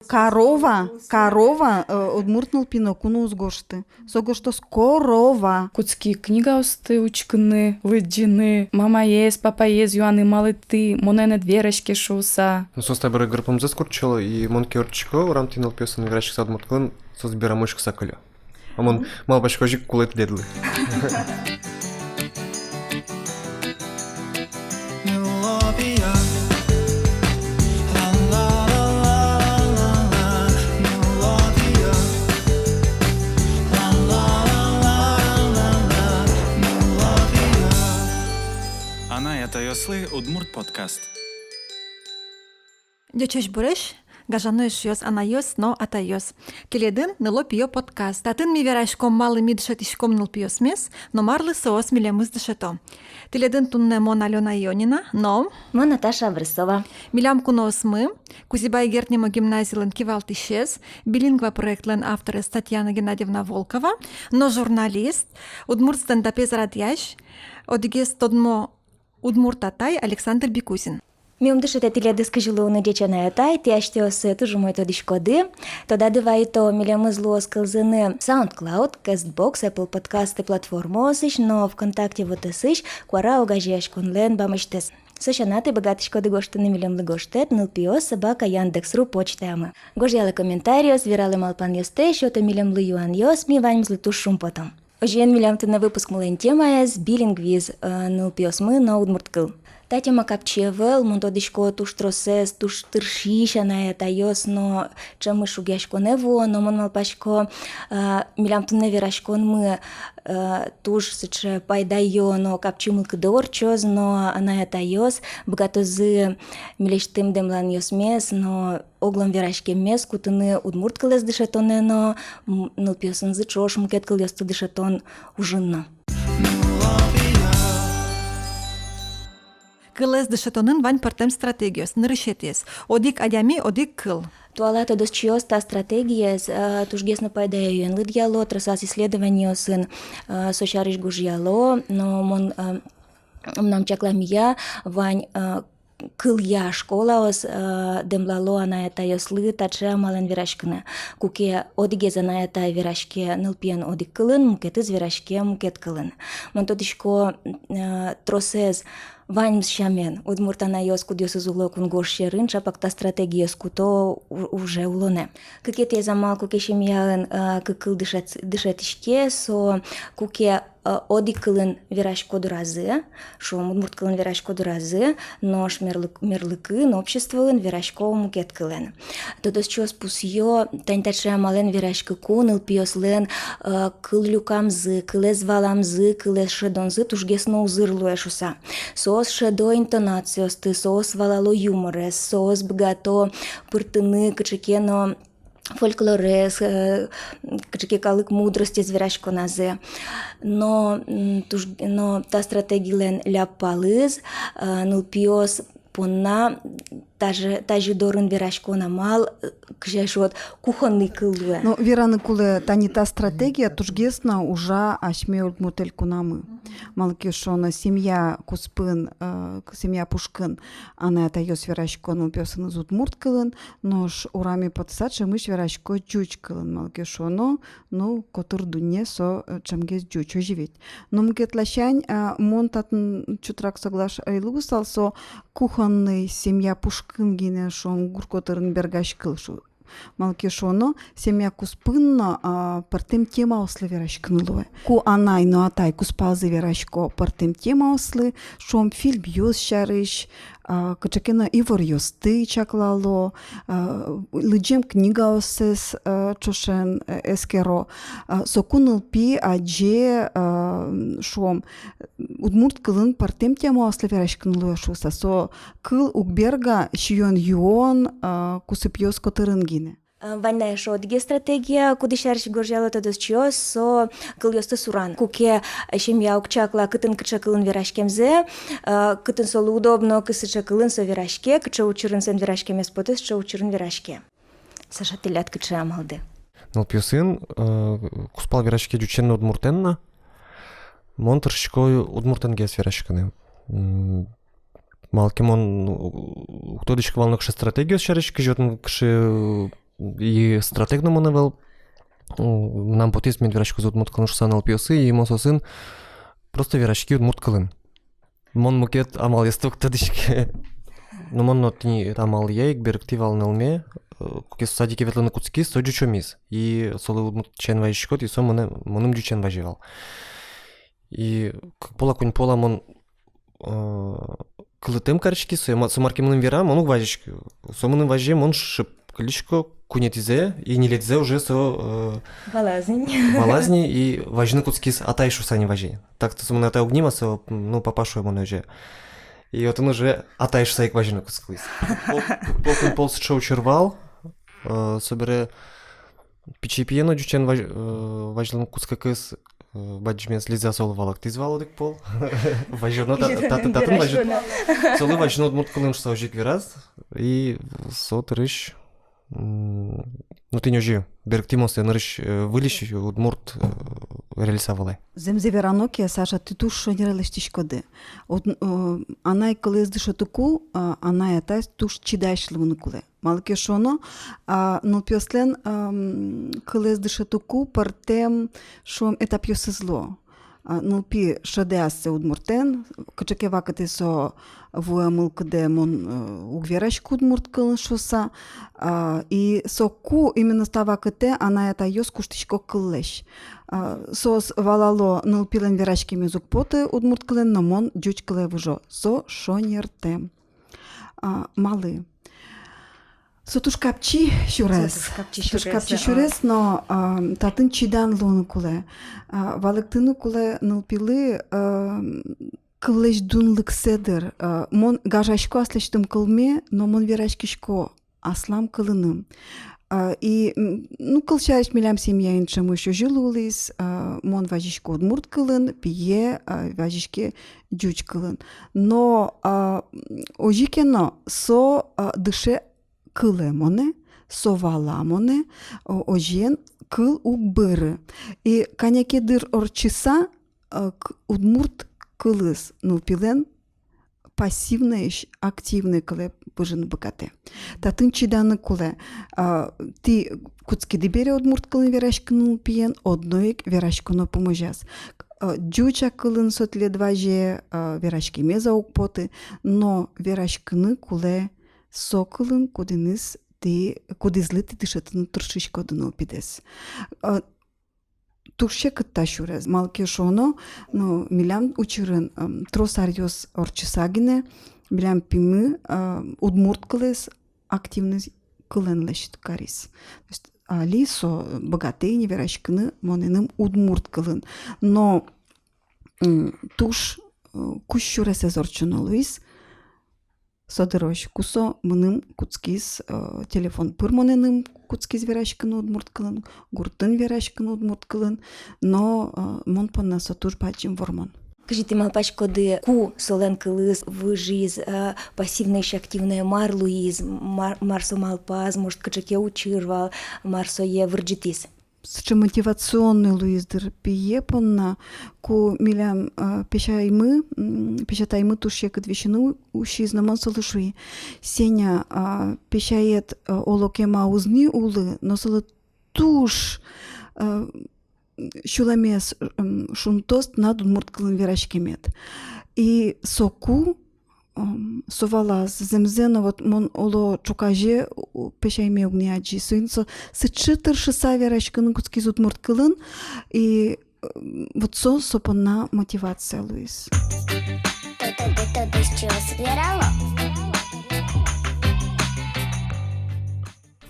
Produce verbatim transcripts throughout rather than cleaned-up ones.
Корова, корова, э, удмурт нылпи ноку но уз гожты. Со гожтоз корова. Кутски книгаосты учкыны, лыдӟыны, мамаез, папаез юаны, малы тӥ монэн ӧд вераське шуыса. Ну, соос табере гырпумзэс куртчало, и мон ке ортчисько, урамтӥ нылпиосын вераськыса удмурт кылын, соос берамы учкыса кылё. А мон малпасько, озьы ик кулэ тӥледлы. Анай-атайёслы удмурт подкаст. Ӟечесь-буресь, гажано эшъёс, анайёс но атайёс. Тӥледын «Ныло-пиё» подкаст. Татын ми вераськом, малы ми дышетӥськом нылпиосмес, но марлы соос милемыз дышето. Тӥледын туннэ мон, Алёна Ионина, но... Мон, Наташа Образцова. Милям куноосмы: Кузебай Герд нимо гимназилэн кивалтӥсез, «Билингва» проектлэн авторез Татьяна Геннадьевна Волкова, но журналист, удмурт стендапез радъясь, одӥгез тодмо удмурт атай Александр Бикузин. Ми ум дышетэ тӥледыз, кызьы луыны ӟеч анай-атай. Тӥ асьтэос сое туж умой тодӥськоды. Тодады вайытом: милемыз луоз кылзыны SoundCloud, Castbox, Apple подкасты платформаосысь но ВКонтакте вотэсысь «Куара» огазеяськонлэн бамысьтыз. Со сяна тӥ быгатӥськоды гожтыны милемлы гожтэт: нылпиос собака яндекс ру почтаямы. Гожъялэ комментариос, вералэ малпанъёстэ, сётэ милемлы юанъёс, ми ваньмызлы туж шумпотом. Озьыен, милям туннэ выпускмылэн темаез — билингвиз, э, нылпиосмы но удмурт кыл. Та тема капчи ӧвӧл, мон тодӥсько, туж тросэз туж тыршись анай-атайёс но ӵемысь шугъяськонэ вуо, но мон малпасько, э, милям туннэ вераськонмы, э, туж сыӵе пайдаё но капчи мылкыдо ортчоз, но анай-атайёс быгатозы милесьтым дэмланъёсмес но оглом вераськеммес кутыны удмурт кылэз дышетонэ но, м, нылпиосынызы ӵош мукет кылъёсты дышетон ужын но. Кылэз дышетонын вань пӧртэм стратегиос. Нырысетӥез: одӥг адями — одӥг кыл. Туала тодосчиос та стратегиез, э, тужгес но пайдаёен лыдъяло, тросаз исследованиосын, э, со сярысь гожъяло, но мон, э, мынам чакламея, вань, э, кылъя школаос, э, дэмлало анай-атайёслы таӵе амалэн вераськыны. Куке одӥгез анай-атай вераське нылпиен одӥг кылын, мукетыз вераське мукет кылын. Мон тодӥсько, э, тросэз ваньмыз сямен удмурт анайёс, кудъёсыз уло кунгож сьӧрын, ӵапак та стратегиез куто у-, уже улонэ. Кыкетӥез амал, куке семьяын, э, кык кыл дышет-, дышетӥське, со куке, э, одӥг кылын верасько доразы, шуом, удмурт кылын верасько доразы, нош мерлык-, мерлыкын, обществоын верасько мукет кылын. Тодосчиос пусъё: тани таӵе амалэн вераськыку нылпиослэн, э, кыл люкамзы, кылэз валамзы, кылэз шӧдонзы тужгес но узыр луэ шуса. Соос шӧдо интонациосты, соос валало юморез, соос быгато пыртыны кыӵе ке но фольклорез, э, кыӵе ке калык мудростез вераськоназы. Но, м, туж-, но та стратегилэн ляб палыз, э, нылпиос понна тазьы, тазьы дорын вераськон амал, э, кызьы шуод, кухонный кыл луэ. Но вераны кулэ, тани та стратегия тужгес но ужа асьме удмурт элькунамы. Малы ке шуоно, семья куспын, э, семья пушкын анай-атайёс верасько нылпиосыныз удмурт кылын, нош ураме потыса ӵемысь верасько ӟуч кылын. Малы ке шуоно, ну, котыр дунне со, э, ӵемгес ӟуч, озьы ведь. Но мукет ласянь, э, мон татын чутрак соглаш ӧй луысал, со кухонный, семья пушкын гинэ, шуом, гур котырын бергаськыл шу-, Малы ке шуоно, семья куспын но, а, пӧртэм темаослы вераськыны луэ. Ку анай но атай кузпалзы верасько пӧртэм темаослы, шуом, фильмъёс сярысь, а, кыӵе ке но иворъёсты чаклало, а, лыдӟем книгаоссэс, а, ӵошен, э, эскеро. А, соку нылпи адӟе, а, шуом, удмурт кылын пӧртэм темаослы вераськыны луэ шуыса, со кыл уг берга сиён-юон, а, кусыпъёс котырын гинэ. А, вань на эшшо одӥгез стратегия, кудӥз сярысь гожъяло тодосчиос, со кылъёсты суран. Куке семья уг чакла, кытын кыӵе кылын вераськемзэ, а, кытын солы удобно, кыӵе кылын со вераське, кыӵе учырын солэн вераськемез потэ, сыӵе учырын вераське. Саша, тӥляд кыӵе амалды? Нылпиосын, э, кузпал вераське ӟучен но удмуртэн но. Мон тыршисько удмуртэн гес вераськыны. М, малы ке мон, у-, уг тодӥськы вал нокыӵе стратегиос сярысь, кызьы отын кыӵе, э, и стратег но мон ӧвӧл. Мынам потӥз, мед вераськозы удмурт кылын шуса нылпиосы, и мон соосын просто вераськи удмурт кылын. Мон мукет амалъёсты уг тодӥськы. Но мон но тӥни амалъя ик берыктӥ вал нылме, э, куке со садике ветлыны кутскиз, со ӟучомиз. И солы удмуртэн вазиськод, и со мыным, мыным ӟучен вазе вал. И кык пола, куинь пола мон, э, кылытэм кариськи сое, ма-, со мар ке мыным вера, мон уг вазиськы. Со мыным вазе, мон шыпкылӥсько, куинетӥзэ и ньылетӥзэ уже со, э, валаз ни. Валаз ни и вазьыны кутскиз, атай шуса ни вазе. Так-то со мынам атай уг ни, ма со, ну, папа шуэ мон озьы. И отын уже атай шуса ик вазьыны кутскиз. Кык пол, кык пол, куинь пол сыӵе учыр вал, э, собере пичи пие но ӟучен вазь-, э, вазьлыны кутскыкыз, э, бадӟымез лиза, солы валэктӥз вал одӥг пол. Вазёно та-, татын, татын вазё-. Солы вазёно удмурт кылын шуса озьы ик вераз. И со дырысь, м, ну, тӥни озьы берыктӥ мон сое нырысь, э, выльысь удмурт, э, рельса вылэ. Зэмзэ верано ке, Саша, тӥ туж шонер лэсьтӥськоды. Од-, э, анай кылэз дышетыку, а, анай-атайёс туж чидась луыны кулэ. Малы ке шуоно, а, нылпиослэн, ам, кылэз дышетыку пӧртэм, шуом, этапъёсыз луо. А, нылпи шӧдэ ассэ удмуртэн, кыӵе ке вакытэ со вуэ мылкыдэ: мон, э, уг вераськы удмурт кылын шуса, а, и соку, именно та вакытэ анай-атайёс куштӥсько кыллэсь. А, соос валало: нылпилэн вераськемез уг поты удмурт кылын, но мон ӟуч кылэ выжо. Со шонертэм. А, малы? Со туж капчи сюрес. Со туж капчи сюрес, но, а, татын чидан луыны кулэ. А, валэктыны кулэ нылпилы, а, кыллэсь дунлыксэ дыр. А, мон гажасько аслэсьтым кылме, но мон вераськисько аслам кылыным. А, и, м, ну, кылсярысь, милям семьяын ӵемысь озьы луылӥз, а, мон вазисько удмурт кылын, пие, а, вазиське ӟуч кылын. Но, а, м, озьы ке но, со, а, дыше кылэ монэ, со вала монэ, о-, озьыен кыл уг быры. И кӧня ке дыр ортчыса, а, к-, удмурт кылыз нылпилэн пассивноесь активной кылэ выжыны быгатэ. Татын чиданы кулэ. А, тӥ кутскиды бере удмурт кылын вераськыны нылпиен, одно ик вераськоно пумозяз. А, ӟуч-а кылын со тӥледлы вазе, а, вераськемез-а уг поты, но вераськыны кулэ со кылын, кудӥныз тӥ, кудӥзлы тӥ дышетыны тыршиськоды нылпидэс. А, туж секыт та сюрес, малы ке шуоно, ну, милям учырын, ам, трос аръёс ортчыса гинэ милям пимы, а, удмурт кылэз активной кылэн лэсьтыны кариз. То есть али со быгатэ ини вераськыны монэным удмурт кылын. Но, м, туж, э, кузь сюресэз ортчоно луиз со дырозь, ку со мыным кутскиз, э, телефон пыр монэным кутскиз вераськыны удмурт кылын, гуртын вераськыны удмурт кылын, но, э, мон понна со туж бадӟым вормон. Кызьы тӥ малпаськоды, ку солэн кылыз выжиз, э, пассивноесь активное, мар луиз, мар, мар со малпаз, может, кыӵе ке учыр вал, мар сое вырӟытӥз? Сыӵе мотивационной луиз дыр пие понна, ку милям, э, песяймы, м, песятаймы туж секыт висьыны у-, усиз, но мон солы шуи: «Сеня, а, песяед, э, олокема уз ни улы, но солы туж, э, сюлэмез, м, шунтоз тынад удмурт кылын вераськемед». И соку, м, со валаз, зэмзэ но, вот мон оло ӵуказе, у, песяйме уг ни адӟи. Соин со сыӵе тыршыса вераськыны кутскиз удмурт кылын, и, м, вот со, со понна мотивация луиз.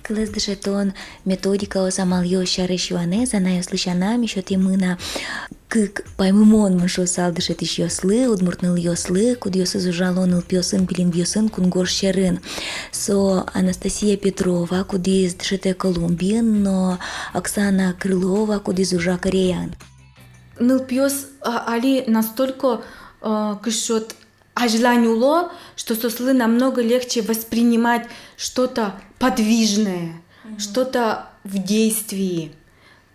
Кылэз дышетон методикаос, амалъёс сярысь юанэз анайёслы сяна ми сётӥмы на. Кык паймымон, мон шуысал, дышетӥсьёслы, удмурт нылъёслы, кудъёсыз ужало нылпиосын, билингвъёсын кунгож сьӧрын. Со Анастасия Петрова, кудӥз дышетэ Колумбиын, но Оксана Крылова, кудӥз ужа Кореяын. Нылпиос, а, али настолько, а, кышот азьлань уло, что соослы намного легче воспринимать что-то подвижное, что-то в действии.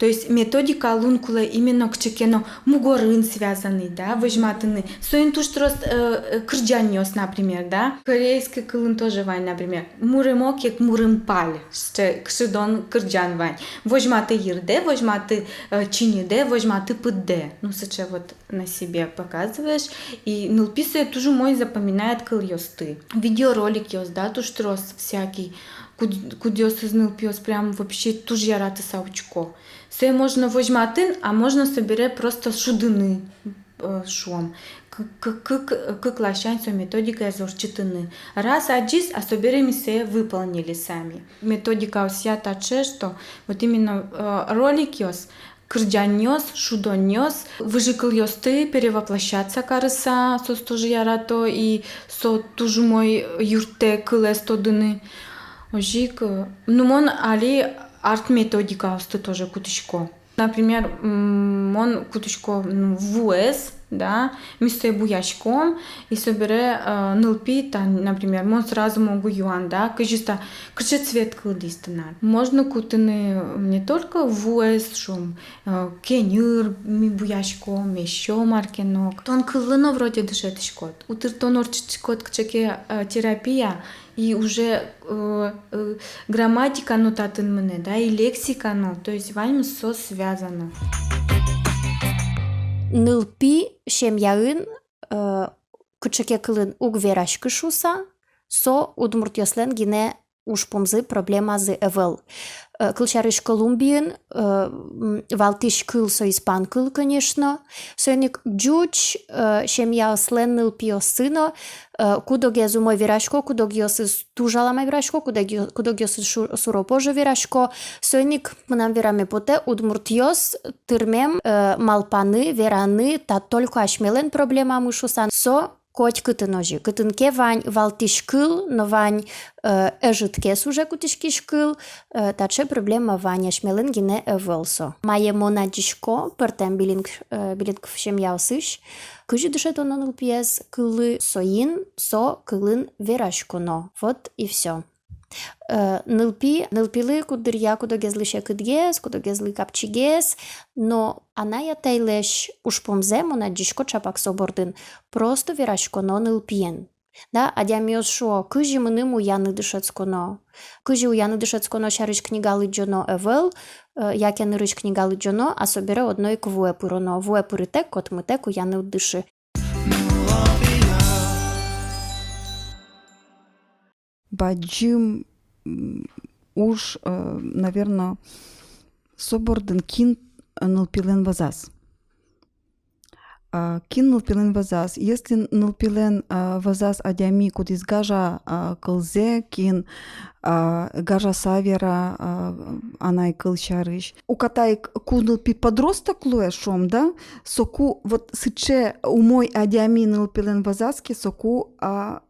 То есть методика луыны кулэ именно кыӵе ке но мугорын связанный, да, возьматыны. Соин туж трос, э, э, кырӟанъёс, например, да. Корейский кылын тоже вань, например, «Мурем ке, мурем паль», сыӵе кышкадон кырӟан вань. Возьматы йырдэ, возьматы, э, чиньыдэ, возьматы пыддэ. Ну, сыӵе вот на себе показываешь. И нылпи сое туж умой запоминает кылъёсты. Видеороликъёс, да, туж трос всякий. Куд-, кудъёсыз нылпиос прям вообще туж яратыса учко. Сое можно возьматыны, а можно собере просто шудыны, э, шуом. Кык, кык, кык, кык ласянь со методикаез ортчытыны. Раз адӟиз, а собере ми сое выполнили сами. Методикаосъя таӵе, что вот именно, э, роликъёс, кырӟанъёс, шудонъёс, выжыкылъёсты перевоплощаться карыса, соос тоже ярато, и со туж умой юрттэ кылэз тодыны. Озьы ик, э, ну, мон али арт-методикаосты тоже кутӥсько. Например, м, мон кутӥсько, ну, вуэз, да, ми сое буяськом, и собере, э, нылпи, та, например, мон сразу могу юан, да, кызьы та, кыӵе цвет кылдӥз тынад. Можно кутыны не только вуэз, шуом, э, кеньыр ми буяськом, ещё мар ке но. Тон кыллы но вроде дышетӥськод, утыртон ортчытӥськод кыӵе ке, э, терапия, и уже, э, э, грамматика но татын мынэ, да, и лексика но, то есть ваньмыз со связано. Нылпи семьяын, э, кыӵе ке кылын уг вераськы шуыса, со удмуртъёслэн гинэ ужпумзы, проблемазы ӧвӧл. Э, кылсярысь, Колумбиын, э, м, валтӥсь кыл со испан кыл, конечно. Соин ик ӟуч, э, семьяослэн нылпиоссы но, э, кудогез умой верасько, кудогъёсыз туж алама верасько, кудогъё-, кудогъёсыз шу-, суро-пожо верасько. Соин ик мынам вераме потэ, удмуртъёс тырмем, э, малпаны, вераны, та только асьмелэн проблемамы шуыса. Со котькытын озьы, кытын ке вань валтӥсь кыл но вань, э, ӧжытгес уже кутӥськись кыл, э, таӵе проблема вань, асьмелэн гинэ ӧвӧл со. Мае мон адӟисько пӧртэм билингв, э, билингв семьяосысь, кызьы дышетоно нылпиез кыллы, соин со кылын вераськоно. Вот и всё. Э, нылпи, нылпилы куддыръя кудогезлы секытгес, кудогезлы капчигес, но анай-атайлэсь ужпумзэ мон адӟисько чапак со бордын. Просто вераськоно нылпиен. Да, адямиос шуо, кызьы мыным уяны дышетсконо. Кызьы уяны дышетсконо сярысь книга лыдӟоно ӧвӧл, э, яке нырысь книга лыдӟоно, а собере одно ик вуэ пыроно. Вуэ пырытэк, котмытэк уяны уд дышы. Бадӟым, м, уж, э, наверно, со бордын, кин, э, нылпилэн вӧзаз. А, кин нылпилэн вӧзаз. Если нылпилэн, а, вӧзаз адями, кудӥз гажа, а, кылзэ, кин, а, гажаса вера, а, анай кыл сярысь. Уката ик, ку нылпи подросток луэ, шуом, да, соку вот сыӵе умой адями нылпилэн вӧзаз ке, соку, а,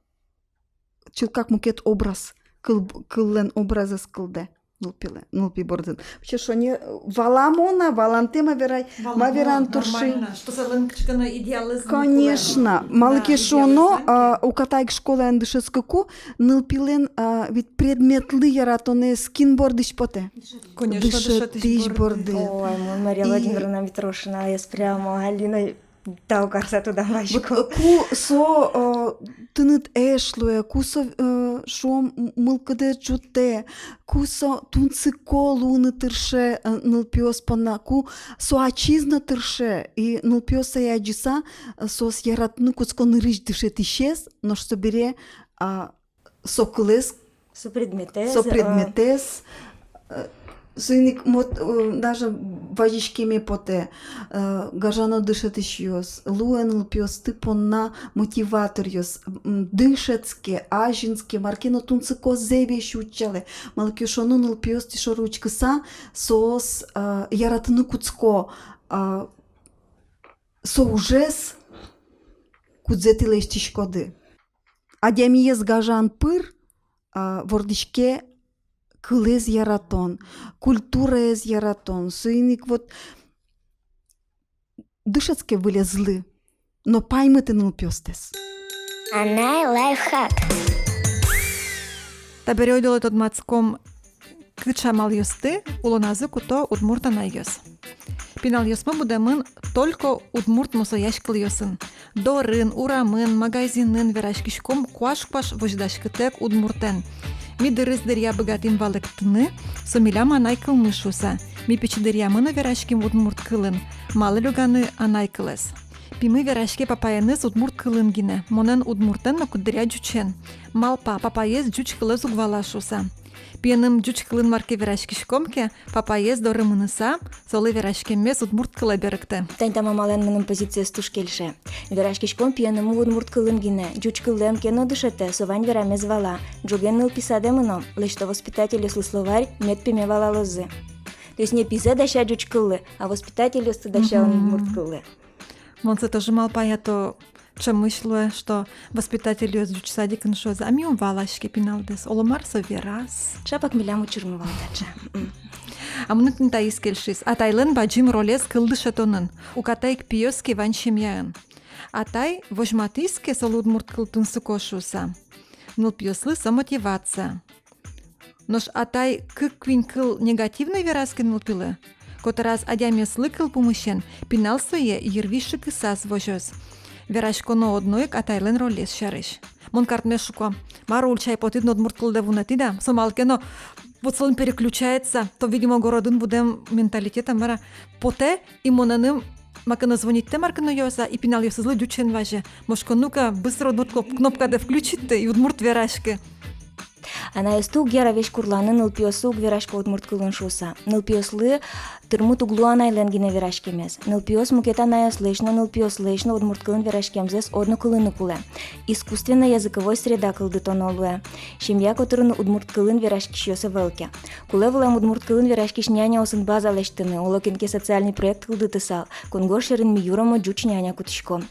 чылкак мукет образ, кыл, кыллэн образэз кылдэ нылпилэн, нылпи бордын. Вообще, шонер, валамон-а, валантэм-а верай, ма веран турши. Валамон, нормально, что солэн кыӵе ке но идеалэз но кулэ. Конечно, малы ке шуоно, идеалэз но, а, ке. Уката ик школаын дышетскыку, нылпилэн, а, ведь предметлы яратонэз кин бордысь потэ? Конечно, дышетӥсь борды. Ой, мон Мария Владимировна Митрошинаез прямо, Алина, тау карыса тодам ваисько. Вот, э, ку со, э, тыныд эш луэ, ку со, э, шуом, м-, мылкыдэ ӝутэ, ку со тунсыко луыны тырше, э, нылпиос понна, ку со ачиз но тырше, и нылпиос сое адӟыса, э, соос яратыны кутско нырысь дышетӥсез, нош собере, а, со кылэз, со предметэз, со, э, предметэз, э, соин ик мот, э, даже вазиськеме потэ, э, гажано дышетӥсьёс, луэ нылпиосты понна мотиваторъёс, м, дышетске, азинске, мар ке но тунсыкозэ весь утчалэ. Малы ке шуоно, нылпиос тӥ шоры учкыса, соос, э, яратыны кутско, э, со ужез, кудзэ тӥ лэсьтӥськоды. Адямиез гажан пыр, а, вордӥське кылэз яратон, культураез яратон, соин ик вот дышетске вылезлы, но паймыты нылпиостэс. Анай лайфхак. Табере ойдолэ тодматском кыӵе амалъёсты улоназы куто удмурт анайёс. Пиналъёсмы будэмын только удмурт мусояськылъёсын. Дорын, урамын, магазинын вераськиськом куаш-куаш возьдаськытэк удмуртэн. Ми дырыз дыръя быгатӥм валэктыны, со милям анай кылмы шуыса. Ми пичи дыръямы но вераським удмурт кылын. Малы люканы анай кылэз? Пимы вераське папаеныз удмурт кылын гинэ, монэн удмуртэн но куддыръя ӟучен. Малпа, папаез ӟуч кылэз уг вала шуыса. Пиеным ӟуч кылын мар ке вераськиськом ке, папаез доры мыныса, солы вераськеммес удмурт кылэ берыктэ. Тань та мамалэн мыным позициез туж кельше. Вераськиськом пиенымы удмурт кылын гинэ, ӟуч кыллы ӧм ке но дышетэ, со вань верамез вала. Ӝоген нылпи садэ мыном, лэсьто воспитательёслы словарь, мед пиме валалозы. То есть не пизэ дася ӟуч кыллы, а воспитательёсты дася удмурт кыллы. Мон сое тоже малпай, а то ӵемысь луэ, что воспитательёс ӟуч садикын шуозы: а ми ум валаське пиналдэс, оло мар со вераз. Чапак милям учырмы вал таӵе. М. А мыным тӥни таиз кельшиз. Атайлэн бадӟым ролез кыл дышетонын. Уката ик пиос ке вань семьяын. Атай возьматӥз ке, солы удмурт кыл тунсыко шуыса, нылпиослы со мотивация. Нош атай кык-куинь кыл негативной вераз ке нылпилы, котыраз адямиослы кыл пумысен, пинал сое йырвизь шыкысаз возёз. Вераськоно одно ик атайлэн ролез сярысь. Мон картме шуко: мар, ульчаe потӥд но удмурт кылдэ вунэтӥд-а? Со малы ке но вот солэн переключается, то, видимо, городын будэм менталитет-а, мар-а, потэ, и монэным маке но звонить каре, мар ке но юаса, и пиналъёсызлы ӟучен вазе. Мон шуко: ну-ка, быстро удмурт кноп-, кнопкадэ включить каре и удмурт вераськы. Анайёсты уг яра весь курланы, нылпиосы уг верасько удмурт кылын шуыса. Нылпиослы тырмыт уг луы анайлэн гинэ вераськемез. Нылпиос мукет анайёслэсь но, нылпиослэсь но удмурт кылын вераськемзэс одно кылыны кулэ. Искусственно языковой среда кылдытоно луэ, семья, котырын удмурт кылын вераськисьёс ӧвӧл ке. Кулэ вылэм удмурт кылын вераськись няняосын база лэсьтыны, оло кин ке социальный проект кылдытысал. Кунгож сьӧрын ми юромо ӟуч няня кутӥськом.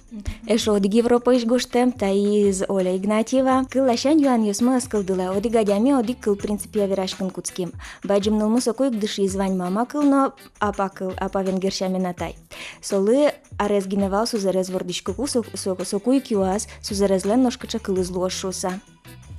Эшшо одӥг Европаысь гожтэм, таиз Оля Игнатьева. Кыл ласянь юанъёсмы ӧз кылдылэ, одӥг адями, одӥг кыл принципъя вераськыны кутским. Бадӟым нылмы соку ик дышиз вань мама кыл но апа кыл, апа венгер сямен атай. Солы арес гинэ вал сузэрез вордӥськыку, со-, со-, соку ик юаз, сузэрезлэн нош кыӵе кылыз луоз шуыса.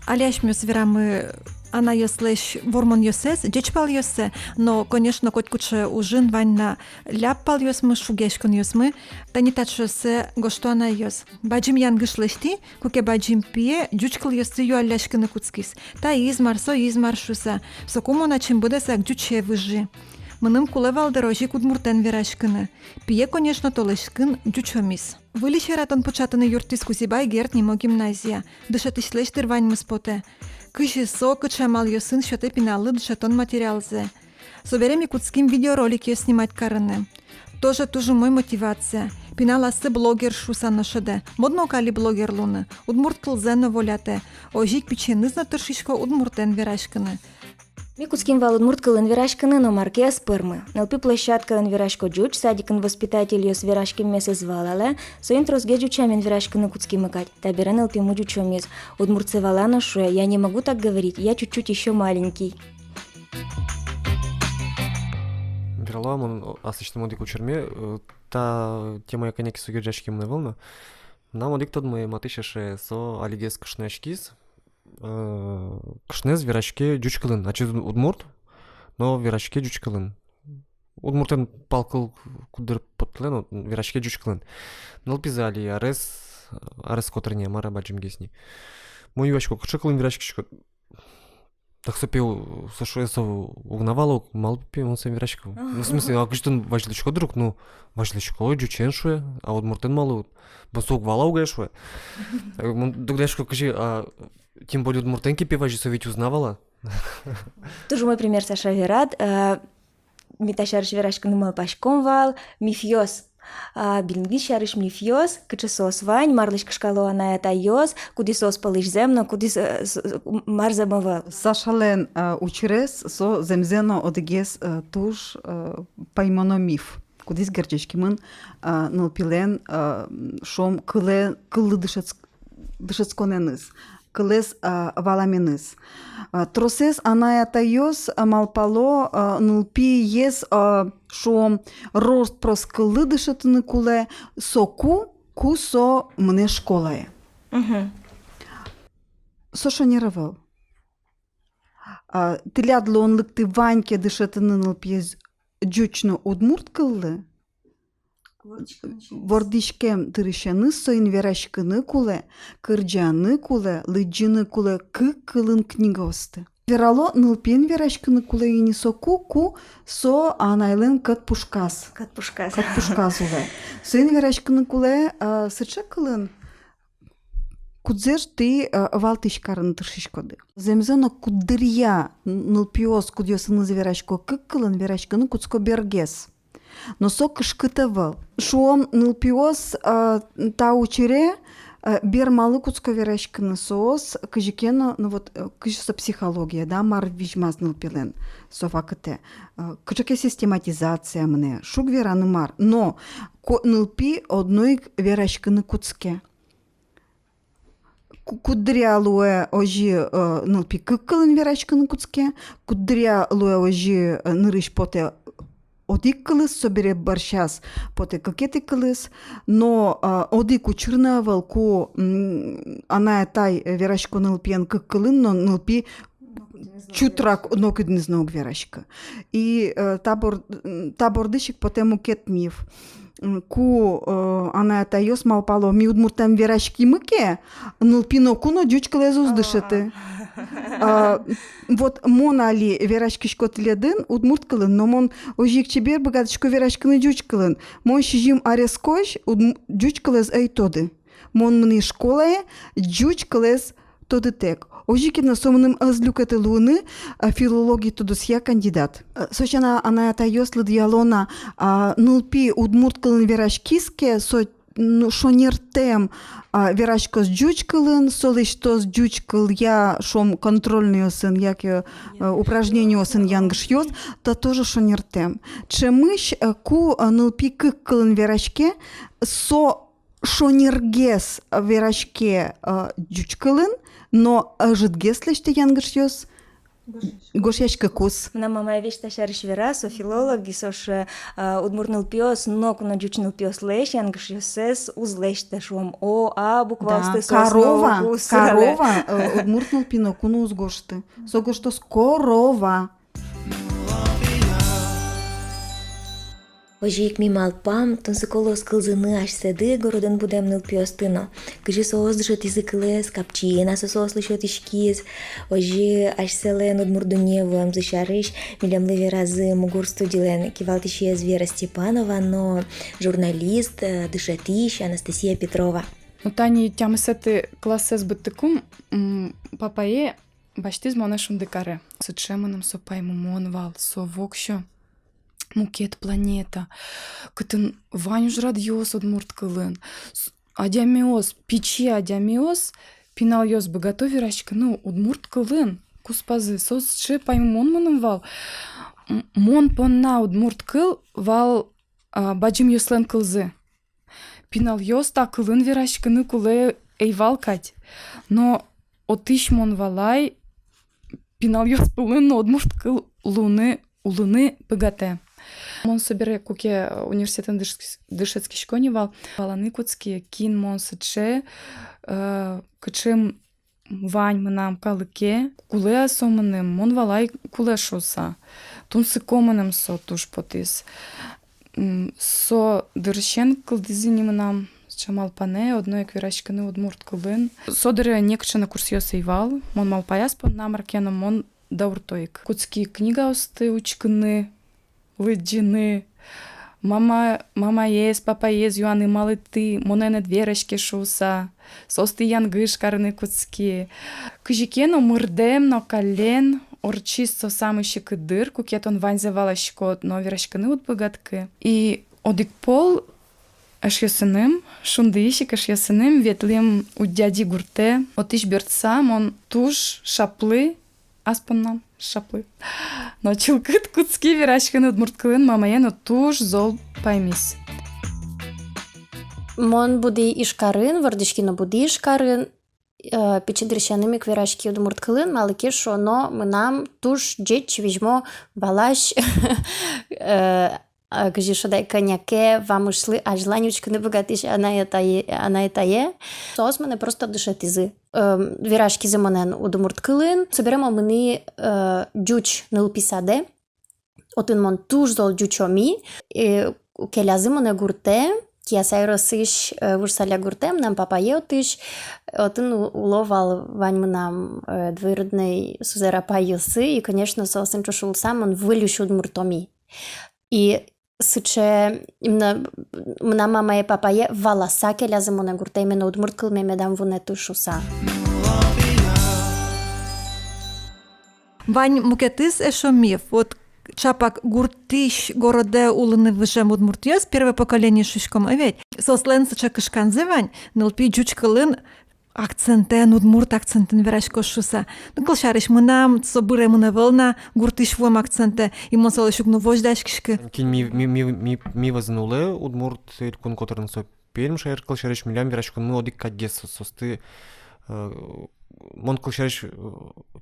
Али асьмеос верамы анайёслэсь вормонъёссэс, ӟеч палъёссэ, но, конечно, котькыӵе ужын вань на ляб палъёсмы, шугъяськонъёсмы. Тани таӵеоссэ гожто анайёс. Бадӟым янгыш лэсьтӥ, куке бадӟым пие ӟуч кылъёсты юалляськыны кутскиз. Таиз мар, соиз мар шуыса. Соку мон ачим быдэсак ӟуче выжи. Мыным кулэ вал, дыр, озьы ик удмуртэн вераськыны. Пие, конечно, толэзь кын ӟучомиз. Выльысь яратон пыӵатыны юрттӥз Кузебай Герд нимо гимназия. Дышетӥсьлэсь, дыр, ваньмыз потэ. Кызьы со, кыӵе амалъёсын сётэ пиналлы дышетон материалзэ. Собере ми кутским видеороликъёс снимать карыны. Тоже туж умой мотивация. Пинал ассэ блогер шуыса но шӧдэ. Модно ук али блогер луыны. Удмурт кылзэ но волятэ. Озьы ик пичиеныз но тыршисько удмуртэн вераськыны. Ми кутским вал удмурт кылын вераськыны, но мар ке ӧз пӧрмы. Нылпи площадкаын верасько ӟуч, садикын воспитательёс вераськеммес ӧз валалэ, соин тросгес ӟуч сямен вераськыны кутскимы кадь. Табере нылпимы ӟучомиз. Удмуртсэ вала но шуэ: я не могу так говорить, я чуть-чуть ещё маленький. Верало мон аслэсьтым одӥг учырме, э, та темая кӧня ке со герӟаськемын ӧвӧл на. Мынам одӥг тодмое матысь эше, со алигес кышнояськиз, э, кышноез вераське ӟуч кылын, ачиз удмурт, но вераське ӟуч кылын. Удмуртэн пал кыл куддыр поттылэ, но вераське ӟуч кылын. Нылпизэ али арес, арес котырын-а, мар-а, бадӟымгес ни. Мон юасько: кыӵе кылын вераськиськод? Так со пе, со шуэ, со уг на вала ук, малы пе мон соин верасько. Ну, в смысле, а кызьы тон, вазьлӥськод-а ук? Ну, вазьлӥсько, ӟучен шуэ, а удмуртэн малы? Бо со уг вала ук, шуэ. Мон дугдӥсько, кызьы, а, тем более удмуртэн ке пе вазе, со ведь уз на вала. Туж умой пример, Саша, верад. Э, ми та сярысь вераськыны малпаськом вал, мифъёс. А, билингвизм сярысь мифъёс, кыӵе соос вань, марлэсь кышкало анай-атайёс, кудӥз соос пӧлысь зэм но кудӥз, э, с-, м-, мар зэм ӧвӧл. Сашалэн, э, учырез со зэмзэ но одӥгез, э, туж, э, паймоно миф, кудӥз герӟаськемын, э, нылпилэн, э, шуом, кылэ-, кыллы дышетс-, дышетсконэныз, кылэз, а, валаменыз. А, тросэз анай-атайёс, а, малпало, а, нылпиез, а, шуом, рос-прос кыллы дышетыны кулэ соку, ку со мынэ школае. Мгм. Со шонер ӧвӧл. А, тӥляд луонлыкты вань ке дышетыны нылпиез ӟуч но удмурт кыллы, вордӥськем дырысеныз соин вераськыны кулэ, кырӟаны кулэ, лыдӟыны кулэ кык кылын книгаосты. Верало, нылпиен вераськыны кулэ ини соку, ку со анайлэн кӧт пушказ. Кӧт пушказ. Кӧт пушказ улэ. Соин вераськыны кулэ, а, сыӵе кылын, кудзэ тӥ, а, валтӥсь карыны тыршиськоды. Зэмзэ но, куддыръя нылпиос, кудъёсыныз верасько кык кылын, вераськыны кутско бергес. Но со кышкыт ӧвӧл. Шуом, нылпиос, а, та учыре, а, бер малы кутско вераськыны, соос кызьы ке но, ну вот, э, кызьы со психология, да, мар визьмаз нылпилэн со вакытэ. А, кыӵе ке систематизация мынэ, шуг вераны мар. Но ко-, нылпи одно ик вераськыны кутске. Ку-, куддыръя луэ озьы, э, нылпи кык кылын вераськыны кутске, куддыръя луэ озьы, э, нырысь потэ одӥг кылыз, собере бӧрсяз потэ кыкетӥ кылыз, но, э, одӥг учыр но ӧвӧл, ку, м, анай-атай верасько нылпиен кык кылын, но нылпи чутрак нокудӥныз но уг вераськы. И, э, та бор-, м, та бордысь ик потэ мукет миф. М, ку, э, анай-атайёс малпало: ми удмуртэм вераськимы ке, нылпи ноку но ӟуч кылэз уз дышеты. А, вот мон али вераськисько тӥледын удмурт кылын, но мон озьы ик чебер быгатӥсько вераськыны ӟуч кылын. Мон сизьым арескозь удм-, ӟуч кылэз ӧй тоды. Мон мынӥ школае ӟуч кылэз тодытэк. Озьы ке но, со мыным ӧз люкеты луыны, а, филологи тодосъя кандидат. А, со сяна анай-атайёс лыдъяло на, а, нылпи удмурт кылын вераськиз ке, со, ну, шонертэм, а, вераськоз ӟуч кылын, со лэсьтоз ӟуч кылъя, шуом, контрольнойёсын яке, э, упражнениосын янгышъёс, та тоже шонертэм. Ӵемысь, э, ку, э, нылпи кык кылын вераське, со шонергес вераське, э, ӟуч кылын, но ӧжытгес лэсьтэ янгышъёс гожъяськыкуз. Мынам мамае весь та сярысь вера, со филолог, и со шуэ, э, удмурт нылпиос ноку но ӟуч нылпиослэсь янгышъёссэс уз лэсьтэ, шуом, о, а букваосты соос ноку уз сӧралэ. Да, корова, корова, э, удмурт нылпи ноку но уз гожты. Со гожтоз корова. Озьы ик ми малпам, тунсыко луоз кылзыны асьсэды городын будэм нылпиосты но. Кызьы соос дышетӥзы кылэз, капчи-а со соослы сётӥськиз. Озьы асьсэлэн удмурт дунне вуэмзы сярысь милемлы веразы «Мугур» студилэн кивалтӥсез Вера Степанова но журналист, э, дышетӥсь Анастасия Петрова. Ну, тани тямысэтӥ классэз быдтыкум, м, папае басьтӥз монэ «Шундыкаре». Сыӵе мыным со паймымон вал, со воксё мукет планета, кытын вань ужрадъёс удмурт кылын. С-, адямиос, пичи адямиос, пиналъёс быгато вераськыны удмурт кылын куспазы. Со сыӵе паймымон мыным вал. М-, мон понна удмурт кыл вал, а, бадӟымъёслэн кылзы. Пиналъёс та кылын вераськыны кулэ ӧй вал кадь. Но отысь мон валай, пиналъёс пӧлын но удмурт кыл луыны, улыны быгатэ. Мон собере, куке университетын дыш-, дышетскисько ни вал, валаны кутски, кин мон сыӵе, э, кыӵе вань мынам калыке, кулэ-а со мыным, мон валай, кулэ шуыса. Тунсыко мыным со туж потӥз. М, со дырысен кылдӥз ини мынам сыӵе малпанэ, одно ик вераськыны удмурт кылын. Со дыре некыӵе но курсъёс ӧй вал, мон малпай ас понна мар ке но, мон даурто ик. Кутски книгаосты учкыны, лыдӟыны, мама-, мамаез, папаез юаны, малы тӥ монэн ӧд вераське шуыса, соосты янгыш карыны кутски. Кызьы ке но мырдэм но каллен ортчиз со самой секыт дыр, куке тон ваньзэ валаськод, но вераськыны уд быгатӥськы. И одӥг пол эшъёсыным, Шундыысь ик эшъёсыным ветлӥм Удьяди гуртэ. Отысь бертыса мон туж шаплы ас поннам шаплы. Но чылкыт кутски вераськыны удмурт кылын, мамае но туж зол паймиз. Мон будӥ Ижкарын, вордӥськи но будӥ Ижкарын, э, пичи дырысеным ик вераськи удмурт кылын, малы ке шуоно, мынам туж ӟеч, визьмо валась, э, а, кызьы шуод ай, кӧня ке вамышлы азьлань учкыны быгатӥсь анае-атае, анае-атае. Соос монэ просто дышетӥзы. Эм, вераськизы монэн удмурт кылын. Собере мон мынӥ, э, ӟуч нылпи садэ. Отын мон туж зол ӟучомы, э, келязы монэ гуртэ, Кияса ёросысь, э, Вуж Саля гуртэ, мынам папае отысь, отын у-, уло вал вань мынам, э, двоюродной сузэр-апайёсы, и, конечно, соосын ӵош улыса мон выльысь удмуртомы. И сыӵе, именно, мынам мамае-папае валаса келязы монэ гуртэ, именно удмурт кылме медам вунэты шуса. Вань мукетыз эшшо миф. Вот ӵапак гуртысь городэ улыны выжем удмуртъёс, первое поколение шуиськом, а ведь соослэн сыӵе кышканзы вань, нылпи ӟуч кылын акцентэн, удмурт акцентэн вераськоз шуса. Ну, кылсярысь, мынам со быремын ӧвӧл на гуртысь вуэм акцентэ, и мон солэсь уг но возьдаськиськы. Кин ми, ми, ми, ми, ми вӧзын улэ, удмурт элькун котырын со Пермь шаер, кылсярысь, милям вераськонмы одӥг кадьгес со-, соосты, э, мон, кылсярысь, э,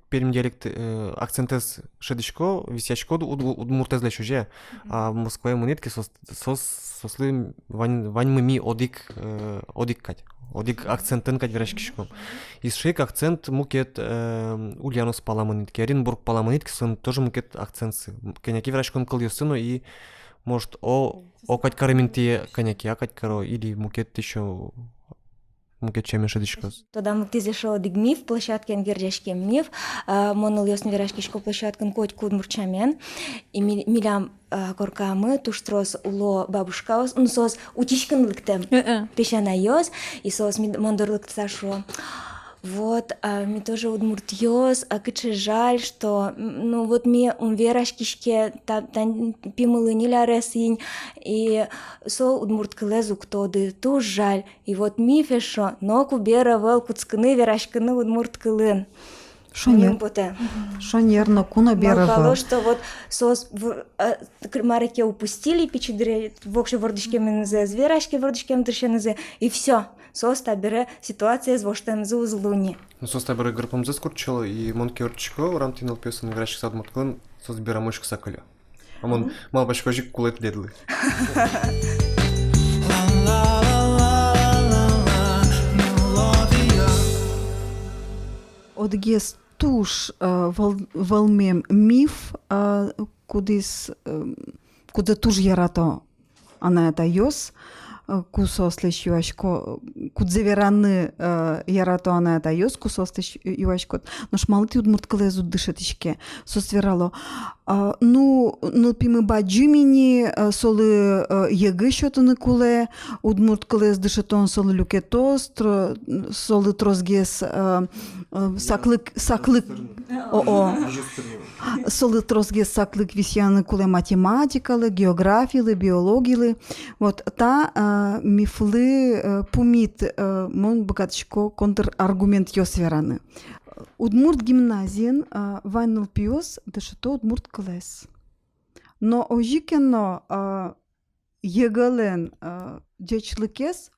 Пермь диалект, э, акцентэз шӧдӥсько, висъясько уд-, уд-, удмуртэзлэсь озьы, а Москвае мынӥд ке, соос-, соос-, соослы вань-, ваньмы ми одӥг, э, одӥг кадь, одӥг акцентэн кадь вераськиськом. И сыӵе ик акцент мукет, э, Ульяновск пала мынӥд ке, Оренбург пала мынӥд ке, солэн тоже мукет акцентсы. Кӧня ке вераськон кылъёссы но и, может, о, о кадь карем интые, кӧня ке а кадь каро, или мукет ещё, мукет сямен шӧдӥськоз. Тодам лыктӥз эшшо одӥг миф, площадкаен герӟаськем миф. А, мон нылъёсын вераськисько площадкаын котьку удмурт сямен. И ми-, милям, а, коркамы туж трос уло бабушкаос, ну, соос утиськыны лыктэм, э-э, песянайёс, и соос ми-, мон доры лыктыса шуо: «Вот, а, ми тоже удмуртъёс, а кыӵе жаль, что, м, ну, вот ми ум вераськиське, та-, тань пимылы ньыль арес ини, и со удмурт кылэз уг тоды, туж жаль». И вот миф эшшо: ноку бер ӧвӧл кутскыны вераськыны удмурт кылын. Шонер. Мыным потэ. Шонер, ноку но бер ӧвӧл. Малпало, что вот соос в-, а, к-, мар ке упустили пичи дыре, воксё вордӥськеменызы ӧз вераське, вордӥськем дырысенызы, и всё. Соос табере ситуациез воштэмзы уз луы ни. Ну, соос табере гырпомзэс куртчало, и мон ке ортчисько урамтӥ нылпиосын, вераськыса удмурт кылын, соос берамы учкыса кылё. А мон малпасько, озьы ик кулэ тӥледлы. Одӥгез туж, э, вӧл-, вӧлмем миф, э, кудӥз, э, кудзэ туж ярато анай-атайёс, э, ку соослэсь юасько, э, кудзэ вераны, э, ярато анай-атайёс, ку соослэсь юаськод: «Нош малы тӥ удмурт кылэз уд дышетӥське?» Соос верало: «А, ну, нылпимы бадӟым ини, э, солы, э, ЕГЭ сётыны кулэ, удмурт кылэз дышетон солы люкетоз, тро-, солы тросгес, э, э, саклык, саклык, о-о». Солы тросгес саклык висъяны кулэ математикалы, географилы, биологилы. Вот та, а, мифлы, э, пумит, э, мон быгатӥсько контраргументъёс вераны. Удмурт гимназиын, а, вань нылпиос дышето удмурт кылэз. Но озьы ке но, а, ЕГЭ-лэн, а, ӟечлыкез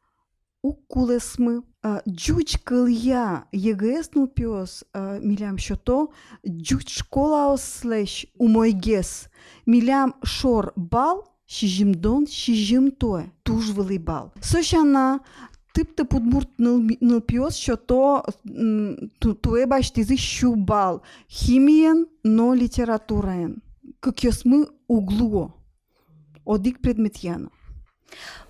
уг кулэсмы. А, ӟуч кылъя ЕГЭ-ез нылпиос, а, милям сёто ӟуч школаослэсь умойгес. Милям шор балл сизьымдон сизьым туэ. Туж вылӥ балл. Со сяна, тып-тып удмурт ныл-, нылпиос сёто, м, ту-, туэ басьтӥзы сю балл химиен но литератураен. Кыкъёсмы уг луо. Одӥг предметъя но.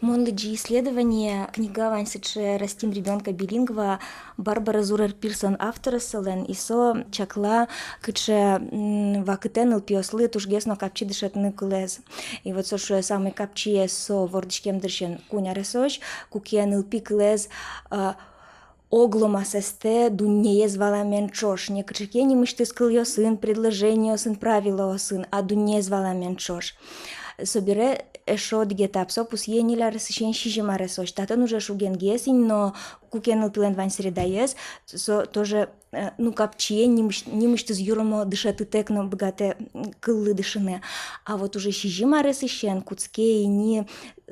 Мон лыдӟи исследование, книга вань сыӵе «Растим ребёнка билингва», Барбара Зурер Пирсон авторез солэн, и со чакла, кыӵе, м, вакытэ нылпиослы тужгес но капчи дышетыны кылэз. И вот со шуэ, самой капчиез со вордӥськем дырысен куинь аресозь, куке нылпи кылэз, а, оглом асэстэ дуннеез валамен ӵош, не кыӵе ке нимысьтыз кылъёсын, предложениосын, правилоосын, а дуннеез валамен ӵош. Собере эшшо одӥг этап, со пусъе ньыль аресысен сизьым аресозь. Татын уже шугенгес ини, но куке нылпилэн вань средаез, со тоже, э, ну, капчиен нимысь-, нимысьтыз юромо дышетытэк но быгатэ, м, кыллы дышыны. А вот уже сизьым аресысен кутске ини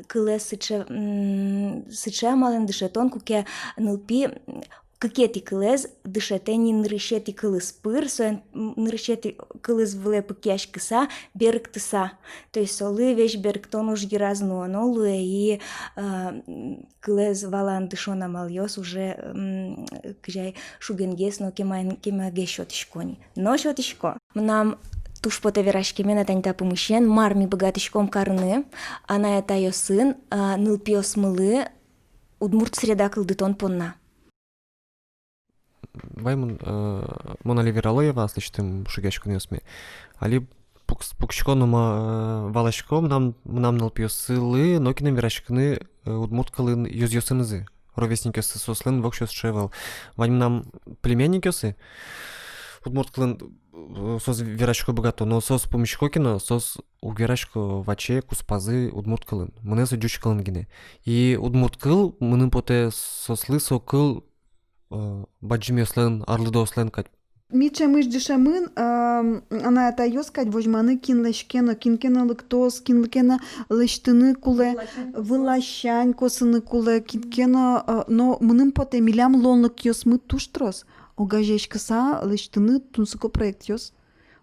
кылэз сыӵе, м, сыӵе амалэн дышетон, куке нылпи, м, кыкетӥ кылэз дышетэ ни нырысетӥ кылыз пыр, соин, м, нырысетӥ кылыз вылэ пыкъяськыса, берыктыса. То есть солы весь берыктон уж йыраз нуоно луэ и, а, м, кылэз валан дышон амалъёс уже, м, кызьы ай, шугенгес но кеман-, кемагес сётӥсько ни. Но сётӥсько. Мынам туж потэ вераськеме на тани та пумысен, мар ми быгатӥськом карыны анай-атайёсын, а, нылпиосмылы удмурт среда кылдытон понна. Вай мон, э, мон али верало ӧвӧл аслэсьтым шугъяськонъёсме. Али пукс-, пуксько но ма, э, валасько, мынам, мынам нылпиосылы нокинэн вераськыны, э, удмурт кылын ёзъёсынызы. Ровесникъёссы соослэн воксё сыӵе ӧвӧл. Вань мынам племянникъёсы, удмурт кылын, э, соос верасько быгато, но соос пумисько ке но, соос уг верасько ваче куспазы удмурт кылын. Мынэ со ӟуч кылын гинэ. И удмурт кыл, мыным потэ, соослы со кыл, э, бадӟымъёслэн, арлыдоослэн кадь. Ми ӵемысь дышемын, ам, анай-атайёс кадь возьманы кинлэсь ке но, кин ке но лыктоз, кинлы ке но лэсьтыны кулэ, выласянь косыны кулэ, кин ке но, э, но мыным потэ, милям луонлыкъёсмы туж трос. Огазеяськыса лэсьтыны тунсыко проектъёс.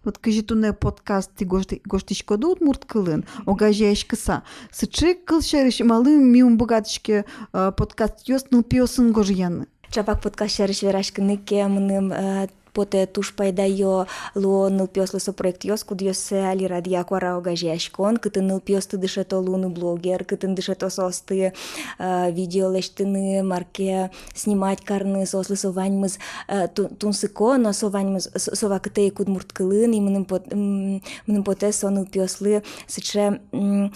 Вот кызьы туннэ подкаст тӥ гожты-, гожтӥськоды удмурт кылын, огазеяськыса. Сыӵе, кылсярысь, малы ми ум быгатӥське, э, подкастъёс нылпиосын гожъяны. Чапак подкаст сярысь вераськыны ке, мыным, э, потэ, туж пайдаё луо нылпиослы со проектъёс, кудъёссэ али радъя «Куара» огазеяськон, кытын нылпиосты дышето луыны блогер, кытын дышето соосты, э, видео лэсьтыны, мар ке снимать карыны, соослы со ваньмыз, э, ту-, тунсыко, но со ваньмыз, с-, со вакытэ ик удмурт кылын, и мыным пот-, м, мыным потэ, со нылпиослы сыӵе, м,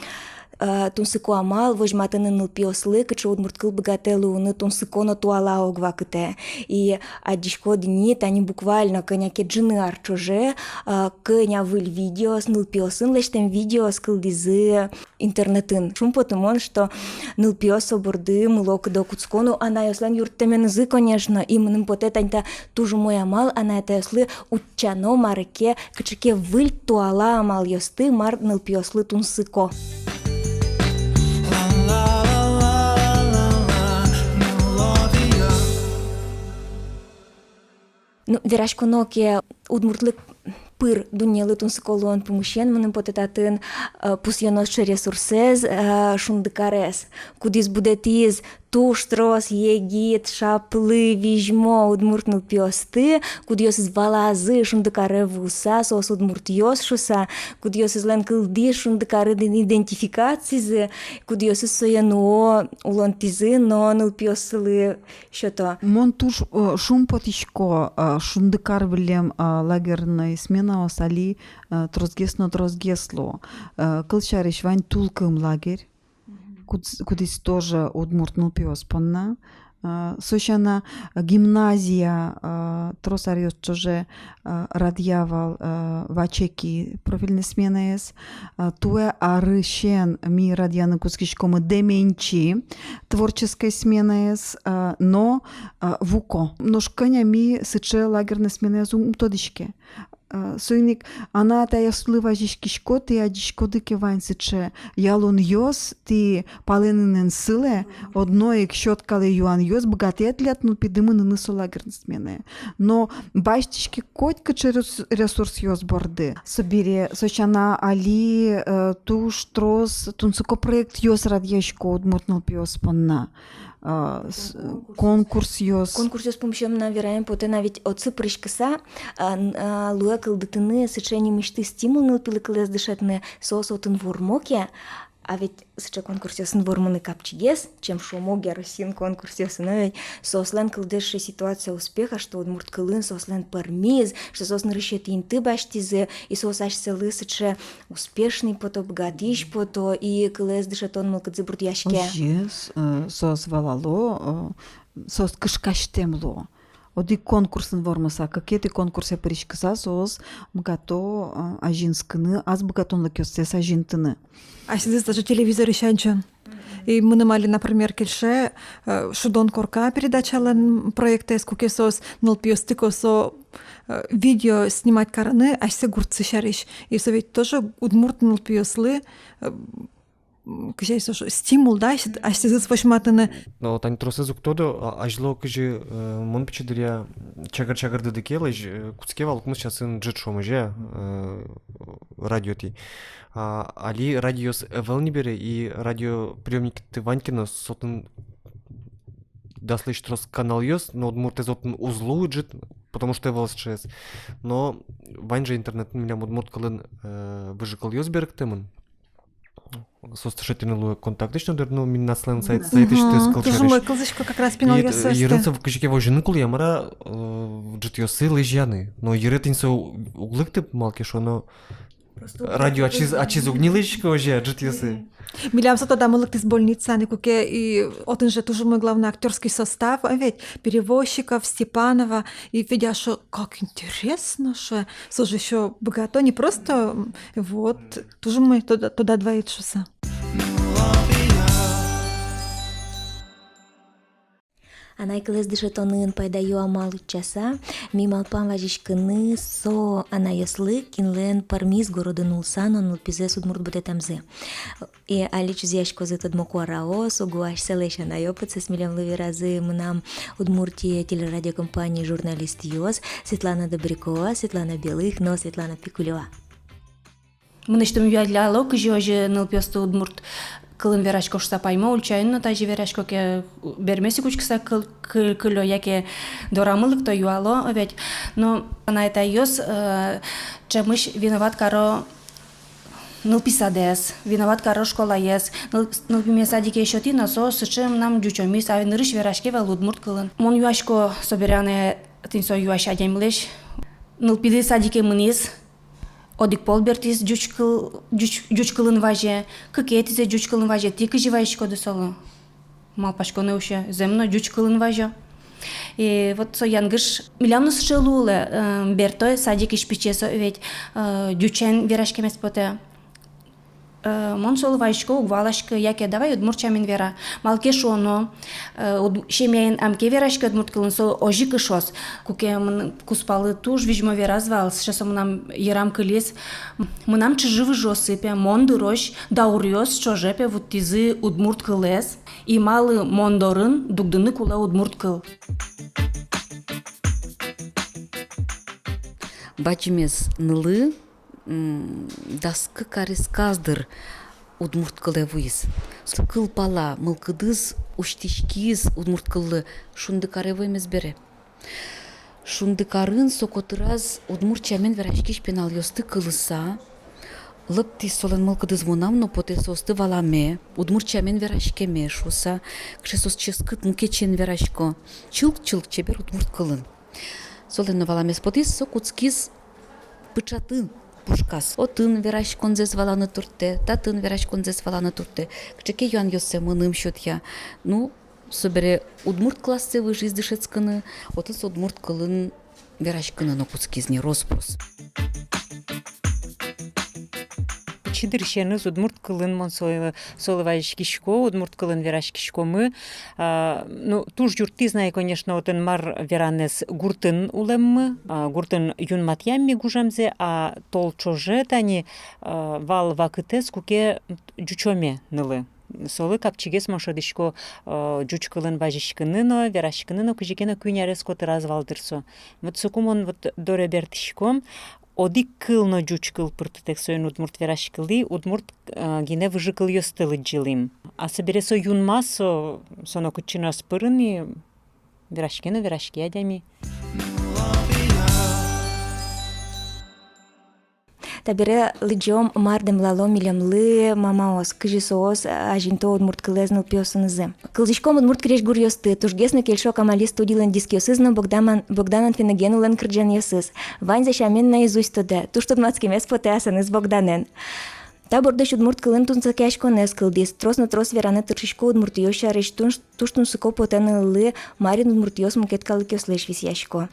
э, тунсыко амал возьматыны нылпиослы, кыӵе удмурт кыл быгатэ луыны тунсыко но туала ог вакытэ. И адӟиськод ини, тани буквально кӧня ке ӝыны ар ӵоже, э, кӧня выль видеос, нылпиосын лэсьтэм видеос кылдӥзы интернетын. Шумпотымон, что нылпиос со борды мыло-кыдо кутско, но анайёслэн юрттэменызы, конечно, и мыным потэ, тани та туж умой амал анай-атайёслы утчано мар ке, кыӵе ке выль туала амалъёсты, мар нылпиослы тунсыко. Ну, вераськоно ке удмуртлык пыр дуннелы тунсыко луон пумысен, мыным потэ, татын, э, пусъёно сыӵе ресурсэз, э, «Шундыкарез», кудӥз будэтӥз туж трос егит, шаплы, визьмо удмурт нылпиосты, кудъёсыз валазы Шундыкаре вуыса, соос удмуртъёс шуыса, кудъёсызлэн кылдӥз Шундыкарын идентификацизы, кудъёсыз сое нуо улонтӥзы но нылпиоссылы сёто. Мон туж, э, шумпотӥсько, э, Шундыкар выллем, э, лагерной сменаос али, э, тросгес но тросгес луо. Э, кылсярысь, вань «Тулкым» лагерь, кудӥз, кудӥз тоже удмурт нылпиос понна. Э, со сяна, э, гимназия, э, трос аръёс ӵоже, э, радъя вал, э, «Вачеки» профильной сменаез. Э, туэ арысен ми радъяны кутскиськомы «Деменчи» творческой сменаез, э, но, э, «Вуко». Нош кӧня ми сыӵе лагерной сменаез ум тодӥське. Э, соин ик анай-атайёслы вазиськисько, тӥ адӟиськоды ке вань сыӵе ялонъёс, тӥ палэнын эн сылэ, одно ик сёткалэ юанъёс, быгатэ-а тӥляд нылпиды мыныны со лагерной сменае. Но басьтӥське котькыӵе рес-, ресурсъёс борды. Собере, со сяна али, э, туж трос тунсыко проектъёс радъясько удмурт нылпиос понна. А, с-, конкурсъёс. Конкурсъёс. Конкурсъёс пумысен мынам вераме потэ на, ведь отчы пыриськыса, а, н-, а, луэ кылдытыны сыӵе нимысьтыз стимул нылпилы кылэз дышетыны, соос отын вормо ке, а ведь сыӵе конкурсъёсын вормыны капчигес, чем шуом ог Россиын конкурсъёсын, но ведь соослэн кылдэ сыӵе ситуация успеха, что удмурт кылын соослэн пӧрмиз, что соос нырысетӥ инты басьтӥзы, и соос асьсэлы сыӵе успешный пото, быгатӥсь пото, и кылэз дышетон мылкыдзы бурдъяське. Озьы, э, соос валало, э, соос кышкасьтэм луо. Одӥг конкурсын вормыса, кыкетӥ конкурсэ пыриськыса, соос быгато, э, азинскыны, ас быгатонлыкъёссэс азинтыны. Асьсэдыз даже телевизорысь адӟо. И мыным али, например, кельше, э, «Шудон корка» передачалэн проектэз, куке соос нылпиосты косо, э, видео снимать карыны асьсэ гуртсы сярысь. И со ведь тоже удмурт нылпиослы, э, м, кызьы со шуэ, стимул, да, ась-, асьсэзэс возьматыны. Но тани тросэз уг тодо, а, азьло кызьы, э, мон пичи дыръя чагыр-чагыр дыдыкелэсь, э, кутске вал укмыс часын ӝыт шуом, озьы-а, э, радиотӥ. А али радиос ӧвӧл ни бере, и радиоприёмникетӥ вань ке но, со отын даслэсь трос каналъёс, но удмуртэз отын уз луы ӝыт, потому что ӧвӧл сыӵеез. Но вань же интернетын милям удмурт кылын, э, выжыкылъёс берыктэмын. Соосты шедьтыны луэ Контактысь но дыр, но милям аслам сайт, сайтысьтыз. Мгм. Кылсярысь. Туж умой кылзӥсько как раз пиналъёсты. И йырын со кызьы ке возьыны кулэ, я мар-а, э, ӝытъёсы лэзьяны. Но йырын тӥни со уг лыкты, малы ке шуоно, просто радио ачиз, ачиз уг ни лэзиськы, озьы-а, ӝытъёсы. Милям со тодамы лыктӥз больницаын, куке и отын же туж умой, главное, актёрский состав, а ведь Перевозчиков, Степанова, и Федя шуэ, как интересно, шуэ, со же ещё быгато, не просто, м, вот, туж умой, тодад вайид шуса. Анай кылэз дышетонын пайдаё амал утчаса, ми малпам вазиськыны со анайёслы, кинлэн пӧрмиз городын улса но нылпизэс удмурт будэтэмзы. И али чузъяськозы тодмо куараос, уго асьсэлэсь анай опытсэс милемлы веразы «Мынам Удмуртие» телерадиокомпаниысь журналистъёс Светлана Добрякова, Светлана Белых но Светлана Пикулева. Мынэсьтым юалляло, кызьы озьы нылпиосты удмурт кылын верасько шуса паймо, ульчаын но тазьы верасько ке, бермес ик учкыса кыл-, кы-, кылё, яке дорамы лыкто, юало, о ведь. Но анай-атайёс, э, ӵемысь виноват каро нылпи садэз, виноват каро школаез. Ныл-, нылпиме садике сётӥ но, со сыӵе мынам ӟучомы, а нырысь вераське вал удмурт кылын. Мон юасько собере анай, тӥни со юась адямилэсь. Нылпиды садике мынӥз, одӥг пол бертӥз, ӟуч кыл-, ӟуч-, ӟуч кылын вазе, кыкетӥзэ ӟуч кылын вазе, тӥ кызьы вазиськоды солы? Малпаськоно усе, зэм но ӟуч кылын вазё. И вот со янгыш милям но сыӵе луылэ, э, берто садикысь пичиез, о ведь, э, ӟучен вераськемез потэ. Э, мон солы вазисько, уг валаськы, яке давай удмурт сямен вера. Малы ке шуоно, э, уд-, семьяын ам ке вераське удмурт кылын, со озьы ик ышоз. Куке мон кузпалы туж визьмо вераз вал, сыӵе со мынам йырам кылиз. Мынам чыжы-выжыосы, пе, мон дырозь дауръёс ӵоже, пе, вуттӥзы удмурт кылэз. И малы мон дорын дугдыны кулэ удмурт кыл? Бадӟымез нылы, м, дас кык аресказ дыр удмурт кылэ вуиз. Со кыл пала мылкыдыз усьтӥськиз удмурт кыллы Шундыкаре вуэмез бере. Шундыкарын со котыраз удмурт сямен вераськись пиналъёсты кылыса, лыктӥз солэн мылкыдыз, мынам но потэ соосты валаме, удмурт сямен вераськеме шуса, кыӵе соос ческыт, мукет сямен верасько, чылк-чылк чебер удмурт кылын. Солэн но валамез потӥз, со кутскиз пыӵаты пушказ. Отын вераськонзэс валаны туртте, татын вераськонзэс валаны туртте. Кыӵе ке юанъёссэ мыным сётъя. Ну, собере удмурт классэ выжиз дышетскыны, отын со удмурт кылын вераськыны но кутскиз ни рос-прос. Пичи дырысеныз удмурт кылын мон со-, солы вазиськисько, удмурт кылын вераськиськомы. А, ну, туж юрттӥз на, конечно, отын мар веранэз гуртын улэммы, а, гуртын юнматъям ми гужемзэ, а тол ӵоже тани, а, вал вакытэз, куке ӟучоме нылы. Солы капчигес мон шӧдӥсько, э, ӟуч кылын вазиськыны но, вераськыны но, кызьы ке но куинь арес котыраз вал дыр со. Вот соку мон вот доре бертӥсько, одӥг кыл но ӟуч кыл пыртытэк соин удмурт вераськылӥ, удмурт, э, гинэ выжыкылъёсты лыдӟылӥм. А собере со юнма, со, со нокытчы но ӧз пыры ни, вераське но вераське адями. Табере лыдӟом, мар дэмлало милемлы мамаос, кызьы соос азинто удмурт кылэз нылпиосынызы. Кылзӥськом удмурт крезьгуръёсты, тужгес но кельшо «Камали» студилэн дискъёсыз но Богдан Ан-, Богдан Анфиногеновлэн кырӟанъёсыз. Ваньзэ сямен наизусть тодэ, туж тодматскемез потэ асэныз Богданэн. Та бордысь удмурт кылын тунсыкъяськонэз кылдӥз. Трос но трос вераны тыршисько удмуртъёс сярысь, туж, туж тунсыко потэ нылылы, марин удмуртъёс мукет калыкъёслэсь висъясько.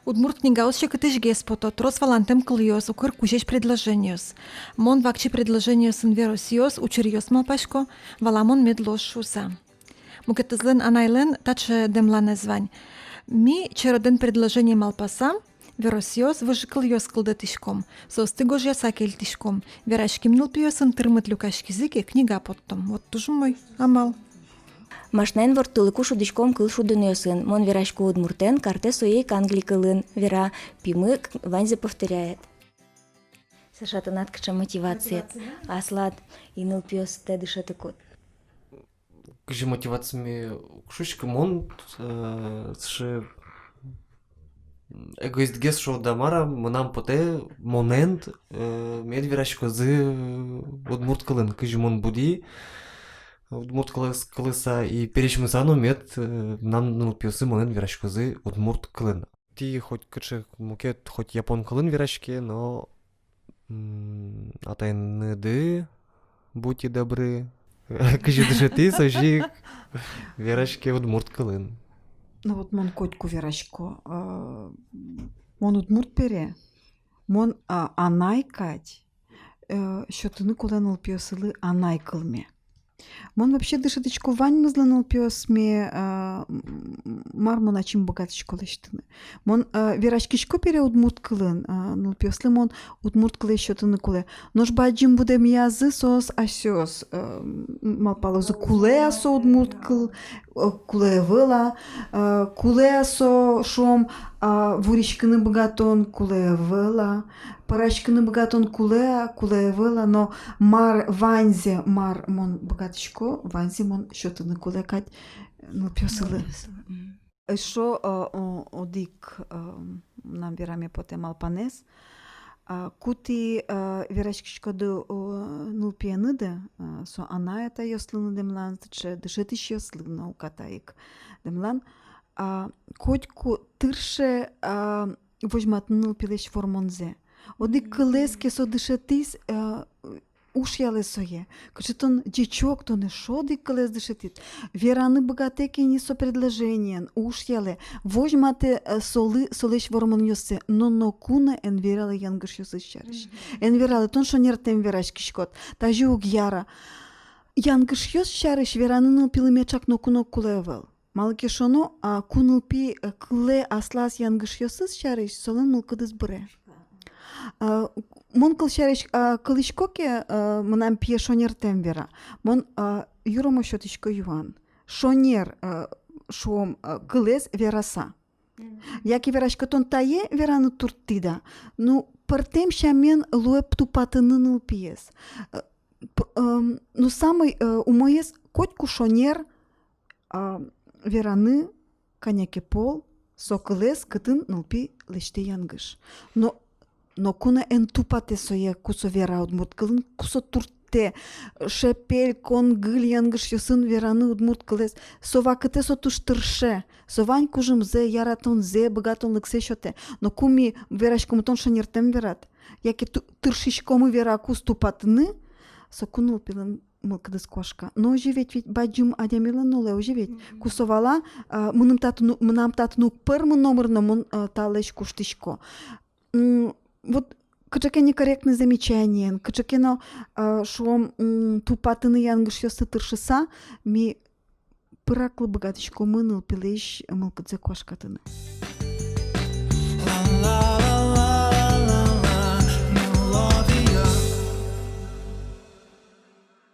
Удмурт книгаос секытысьгес пото, трос валантэм кылъёс, укыр кузесь предложениос. Мон вакчи предложениосын веросъёс, учыръёс малпасько, валамон мед луоз шуса. Мукетызлэн анайлэн таӵе дэмланэз вань. Ми черодэн предложение малпаса, Веросъёс, выжыкылъёс кылдытӥськом, соосты гожъяса кельтӥськом. Вераськем нылпиосын тырмыт люкаськизы ке, книга поттом. Вот туж умой амал. Машинаен ворттылыку шудӥськом кыл шудонъёсын. Мон верасько удмуртэн, картэ сое ик англи кылын вера, пимы к-, ваньзэ повторяет. Саша, тынад кыӵе мотивациед? Мотивация, да? Аслад и нылпиостэ дышетыкуд. Кызьы мотивациме уг шуиськы, мон, э, сыӵе эгоистгес шуод-а, мар-а, мынам потэ, монэн, э, мед вераськозы удмурт кылын. Кызьы мон буди удмурт кылэз-, кылыса и пересьмыса но мед, э, мынам нылпиосы монэн вераськозы удмурт кылын. Тӥ хоть кыӵе мукет, хоть япон кылын вераське, но, м, атайныды, будьте добры, кызьы дышетӥз, озьы ик вераське удмурт кылын. Ну вот мон котьку верасько, а, мон удмурт бере, мон, а, анай кадь, э, сётыны кулэ нылпиосылы анай кылме. Мон вообще дышетӥсько ваньмызлы нылпиосме, а, м, мар мон ачим быгатӥсько лэсьтыны. Мон, а, вераськисько бере удмурт кылын, а, нылпиослы мон удмурт кылэз сётыны кулэ. Нош бадӟым будэмъязы соос асьсэос, а, м, малпалозы, кулэ-а со удмурт кыл, э, кулэ ӧвӧл-а, э, кулэ-а со, шуом, а, вуриськыны быгатон, кулэ ӧвӧл-а, пӧраськыны быгатон, кулэ-а, кулэ ӧвӧл-а, но мар, ваньзэ, мар мон быгатӥсько, ваньзэ мон сётыны кулэ кадь нылпиосылы. Нылпиосылы, мгм. Эшшо, э, о-, одӥг, э, мынам вераме потэ малпанэз. А, ку тӥ, э, вераськиськоды, э, нылпиеныды, э, со анай-атайёслы но дэмлан, сыӵе дышетӥсьёслы но уката ик дэмлан, а, котьку тырше, а, возьматыны нылпилэсь вормонзэ. Одӥг кылэз ке со дышетӥз, э, ушъялэ сое. Кыӵе тон ӟечок, тон эшшо одӥг кылэз дышетӥд. Вераны быгатэ ке ни со предложениен, ушъялэ. Возьматэ, э, солы, солэсь вормонъёссэ, но ноку но эн вералэ янгышъёсыз сярысь. Мгм. Эн вералэ, тон шонертэм вераськиськод. Тазьы уг яра. Янгышъёс сярысь вераны нылпилы меӵак ноку но кулэ ӧвӧл. Малы ке шуоно, а, ку нылпи, э, кылэ аслаз янгышъёсыз сярысь, солэн мылкыдыз быре. А, мон кылсярысь, а, кылӥсько ке, а, мынам пие шонертэм вера. Мон, а, юромо сётӥсько юан. Шонер, а, шуом, а, кылэз вераса. Мгм. Яке верасько, тон тае вераны турттӥд-а. Ну, пӧртэм сямен луэ тупатыны нылпиез. Э, п-, эм, ну, самой, э, умоез котьку шонер, а, вераны кӧня ке пол со кылэз, кытын нылпи лэсьтэ янгыш. Но, ноку но эн тупатэ сое, ку со вера удмурт кылын, ку со турттэ шепель, конгыль янгышъёсын вераны удмурт кылэз. Со вакытэ со туж тырше, со вань кужымзэ, яратонзэ, быгатонлыксэ сётэ. Но ку ми вераськомы, тон шонертэм верад, яке ту-, тыршиськомы вераку тупатыны, соку нылпилэн мылкыдыз куашка. Но озьы ведь, ведь бадӟым адямилэн но луэ, озьы ведь. Мгм. Ку со вала, а, мыным татын у-, мынам татын уг пӧрмы номыр, но мон, а, талэсь куштӥсько. М, вот кыӵе ке некорректный замечаниен, кыӵе ке но, а, шуом, м, тупатыны янгышъёсты тыршыса, ми пыраклы быгатӥськомы нылпилэсь мылкыдзэ куашкатыны.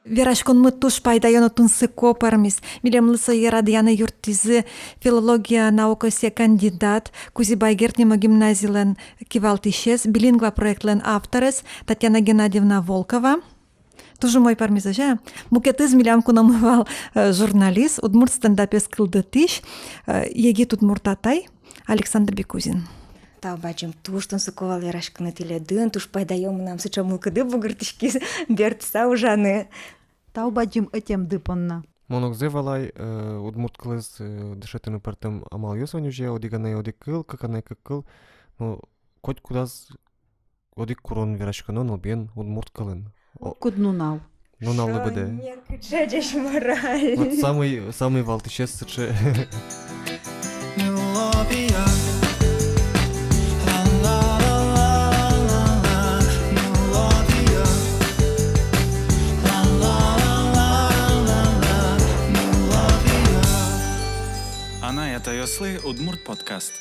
Вераськонмы туж пайдаё но тунсыко пӧрмиз. Милемлы сое радъяны юрттӥзы филология наукаосъя кандидат, Кузебай Герд нимо гимназилэн кивалтӥсез, «Билингва» проектлэн авторез Татьяна Геннадьевна Волкова. Туж умой пӧрмиз, озьы-а? Мукетыз милям куномы вал, э, журналист, удмурт стендапез кылдытӥсь, э, егит удмурт атай Александр Бекузин. Тау бадӟым, туж тунсыко вал вераськыны тӥледын, туж пайдаё, мынам сыӵе мылкыды бугыртӥськиз, бертыса ужаны. Тау бадӟым ӧтемды понна. Мон огзэ валай, э, удмурт кылэз, э, дышетыны пӧртэм амалъёс вань, озьы-а, одӥг анай — одӥг кыл, кык анай — кык кыл. Но котькудаз одӥг курон вераськоно нылпиен удмурт кылын. О, котькуд нунал. Нуналлы быдэ. Шонер кыӵе ӟеч мораль. Вот самый, самый валтӥсез сыӵе. Анай-атайёслы удмурт подкаст.